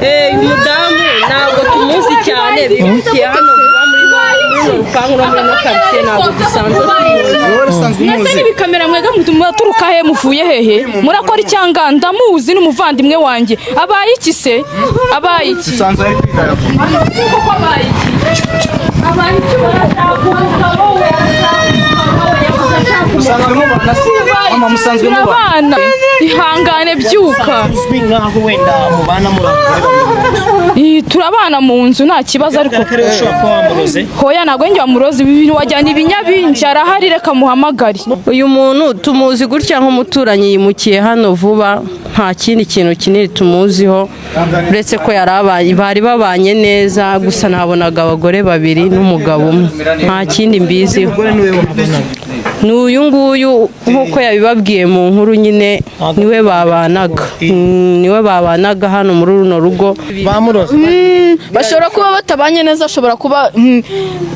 Uyu mudamu ntabwo tumuzi cyane, bimukiye hano vuba muri runo rupangu no muri ino karitsiye, ntabwo dusanzwe tumuzi. Wowe usanzwe Mwese umuzi? N'ibikamera mwega muraturuka he? Muvuye hehe? Murakora icyanga? Ndamuzi, n'umuvandimwe wanjye. Abaye iki se? Abaye iki? Usanzwe ari kwigaragura. Koko abaye iki? Abaye iki? Barashaka umugabo we, arashaka umugabo we, yabuze ashaka. Musanzwe mubana se mama? Musanzwe mubana? Turabana, ihangane, byuka. Uzwi nkaho wenda mubana muri abagore babiri. Turabana mu nzu, nta kibazo, ariko Bigaragara ko ariwe ushobora kuba wamuroze. Hoya, ntabwo njye wamuroze. Ibi bintu wajyana ibinyabingi, arahari, reka muhamagare. Uyu muntu tumuzi gutya nk'umuturanyi, yimukiye hano vuba, nta kindi kintu kinini tumuziho uretse ko yari abanye, bari babanye neza gusa. Nabonaga abagore babiri n'umugabo umwe, nta kindi mbiziho. Umugore niwe wamubonaga? Ni uyu nguyu, nk'uko yabibabwiye mu nkuru nyine, niwe babanaga. Niwe babanaga hano muri runo rugo. Bamuroze. Bashobora kuba batabanye neza, ashobora kuba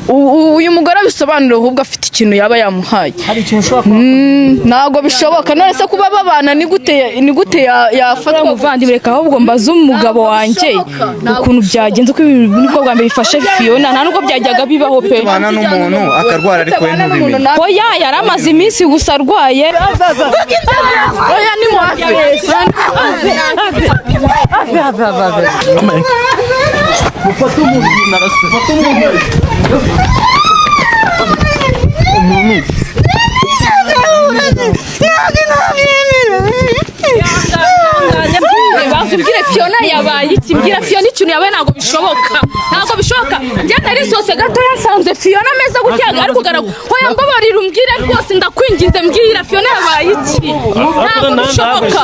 uyu mugore abisobanura, ahubwo afite ikintu yaba yamuhaye. Hari ikintu ushobora kuba Ntabwo bishoboka. None se kuba babana, ni gute yafatwa? Umuvandimwe, reka ahubwo mbaze umugabo wanjye ukuntu byagenze, ko ibi nibwo bwa mbere bifashe Fiona, nta nubwo byajyaga bibaho pe. Tubana n'umuntu akarwara ariko we ntubimenye? Oya, yari amaze iminsi gusa arwaye. Oya, ni muhafi. Mufate umuntu, mufate umuntu, umuntu. Bakubwire Fiona yabaye iki? Mbwira Fiona ikintu yabaye. Ntabwo bishoboka, ntabwo bishoboka. Njye nari sose gatoya, nsanze Fiona ameze gutya, ari kugaragara. Hoya, mbabarira umbwire rwose, ndakwinginze, mbwira Fiona yabaye iki? Ntabwo bishoboka.